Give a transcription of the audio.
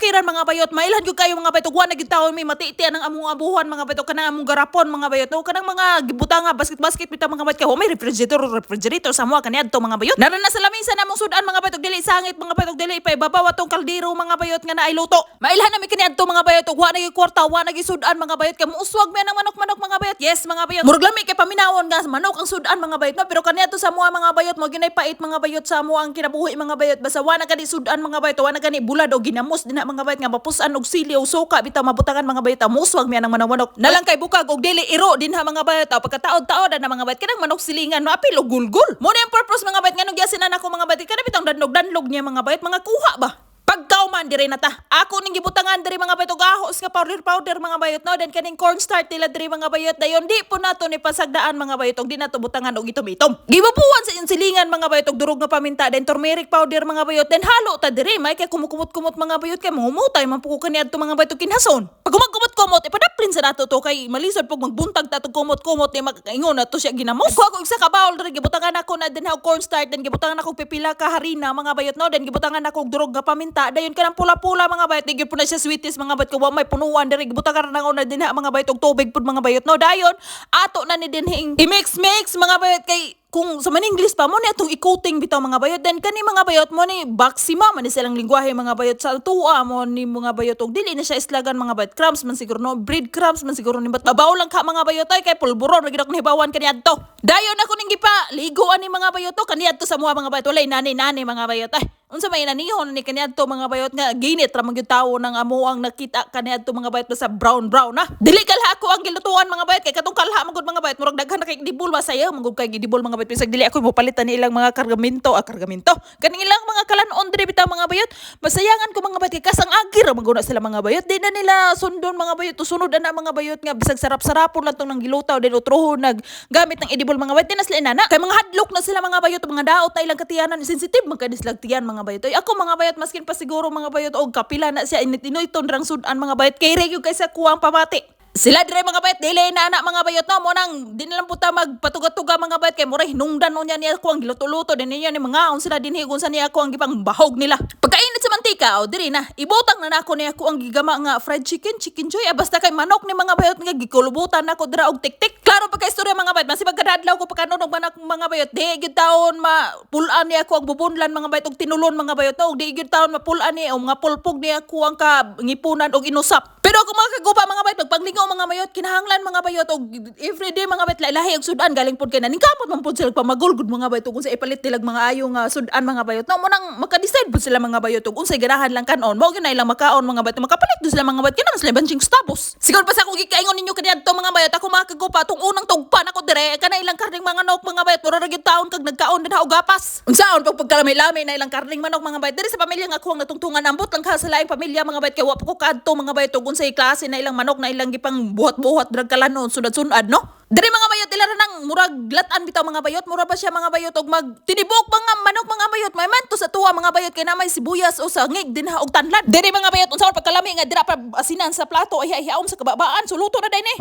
Bukiran, mga bayot, mailhan gyud kayo, mga bayot, ug wa na gyud taon may matiti ang among abuhan, mga bayot, kanang among garapon, mga bayot, no, kanang mga gibutang nga basket basket bitaw, mga bayot, kay wa may refrigerator refrigerator sa amoa kaniadto, mga bayot. Nara na sa lamisa namong sudan, mga bayot, ug dili sangit, mga bayot, ug dili pa ibabaw atong kaldero, mga bayot, nga naay luto. Mailhan na mi kaniadto, mga bayot, ug wa na gyud kwarta, wa na gyud sudan, mga bayot, kay muuswag mi ang manok-manok, mga bayot. Yes, mga bayot. Murag lami kay paminawon nga manok ang sudan, mga bayot, no, pero kaniadto sa amoa, mga bayot, mo ginay pait, mga bayot, sa amo ang kinabuhi, mga bayot, basta wa na kani sudan, mga bayot, wa na kani bulad o ginamos dinha, mga bayot, nga mapusan og sili o suka bitaw mabutangan, mga bayot, muswag mi ang manok-manok. Nalang kay bukag og dili iro dinha, mga bayot, aw pagkataod-taod na, mga bayot, kanang manok silingan maapil og gulgul. Mo na ang purpose, mga bayot, nganong giasinan ako, mga bayot, kana bitong danlog-danlog niya, mga bayot, mga kuha ba. Pagkauman dire na ta. Ako ning gibutangan diri, mga bayot, og ahos nga powder powder, mga bayot, no, then kaning cornstarch nila diri, mga bayot, dayon di po nato ni pasagdaan, mga bayot, og di nato butangan og itom-itom. Gibubuan sa inyong silingan, mga bayot, og durog nga paminta, then turmeric powder, mga bayot, then halo ta diri may kay kumukumot-kumot, mga bayot, kay mangumutay man po ko kaniadto, mga bayot, og kinhason. Pag kumot-kumot, ipadaplin sa nato to kay malisod pag magbuntag ta tog kumot-kumot ni makaingon na to siya ginamos. Kuha ko isa ka bowl diri, gibutangan ako na din og cornstarch, then gibutangan ako pipila ka harina, mga bayot, no, then gibutangan ako og durog nga paminta, dayon kanang pula-pula, mga bayot, di gyud po na siya sweeties, mga bayot, kay wa may punuan diri, gibutangan na na dinha, mga bayot, og tubig pud, mga bayot, no, dayon ato na ni dinhing i-mix mix, mga bayot, kay kung sa man English pa mo ni atong i-coating bitaw, mga bayot. Then kani, mga bayot, mo ni baksima man ni silang lingwahe, mga bayot, sa tuwa mo ni, mga bayot, og dili na siya islagan, mga bayot, crumbs man siguro, no, bread crumbs man siguro ni bat babaw lang ka, mga bayot, ay kay pulburon ra gid ako nahibawan kaniadto. Dayon ako ning gipa ligo ani, mga bayot, to kaniadto sa mua, mga bayot, walay nani nani, mga bayot, ay unsa may nanihon ni kaniadto, mga bayot, nga ginit ra man gyud tawo nang amo ang nakita kaniadto, mga bayot, basta brown brown na. Dili kalha ako ang gilutuan, mga bayot, kay katong kalha man gud, mga bayot, murag daghan na kay dibul ba sayo man gud kay gidibol, mga bayot, bisag dili ako mopalitan ni ilang mga kargamento, ah, kargamento kaning ilang mga kalanon diri bitaw, mga bayot. Masayangan ko, mga bayot, kay kasang agi ra man gud na sila, mga bayot, di na nila sundon, mga bayot, sunod na, mga bayot, nga bisag sarap-sarapon lang tong nang gilutaw din utrohon nag gamit ng edible, mga bayot, di na sila inana kay mga hadlok na sila, mga bayot, mga daot na ilang katiyanan, sensitive man kay silang tiyan, mga bayot. Ay ako, mga bayot, maskin pa siguro, mga bayot, og kapila na siya init-inoy rang sudan, mga bayot, kay regyo kay sa kuwang pamati. Sila dire, mga bayot, dili na ana, mga bayot, no, mo nang di na lang puta magpatuga-tuga, mga bayot, kay muray hinungdan no niya niya ako ang giluto-luto din niya ni mga sila dinhi kung sa niya ako ang gipang bahog nila. Pagkainit sa mantika, o diri na, ibutang na nako niya ako ang gigama nga fried chicken, chicken joy, ah, basta kay manok ni, mga bayot, nga gikulubutan nako dira og tik-tik. Klaro pagka istorya, mga bayot, masibag kadadlaw ko pagkanon og manok, mga bayot, di gyud taon mapulan niya ako ang bubunlan, mga bayot, og tinulon, mga bayot, no, og di gyud taon mapulan niya o mga pulpog niya ako ang ka ngipunan og inusap. Pero ako, mga kagupa, mga bayot, magpanglingaw, mga bayot, kinahanglan, mga bayot, og everyday, mga bayot, lahi og sudan, galing pod kay naningkamot man pod sila pamagulgud, mga bayot, ug unsa ipalit nilag mga ayo nga sudan, mga bayot. No, mo nang maka-decide pod sila, mga bayot, ug unsay ganahan lang kanon, mao gyud na ilang makaon, mga bayot, makapalit do sila, mga bayot, kina sila banching stabos. Siguro pa sa akong gikaingon ninyo kaniadto, mga bayot, ako, mga kagupa, tong unang tugpan ako dire, kana ilang karning manok, mga bayot, mura ra gyud taon kag nagkaon din og gapas. Unsaon pag pagkalamay-lamay na ilang karning manok, mga bayot, diri sa pamilya nga ako ang natungtungan, ambot lang ka sa laing pamilya, mga bayot, kay wa pa ko kaadto, mga bayot, ug unsay klase na ilang manok na ilang gipang buhat-buhat drag kalanon sunod-sunod, no. Diri, mga bayot, ila ra nang murag latan bitaw, mga bayot, mura pa siya, mga bayot, og mag tinibok mga manok, mga bayot, may manto sa tuwa, mga bayot, kay na may sibuyas o sangig dinha og tanlad. Diri, mga bayot, unsaon pagkalami nga dira pa asinan sa plato ay hiaom sa kababaan, so luto na din eh.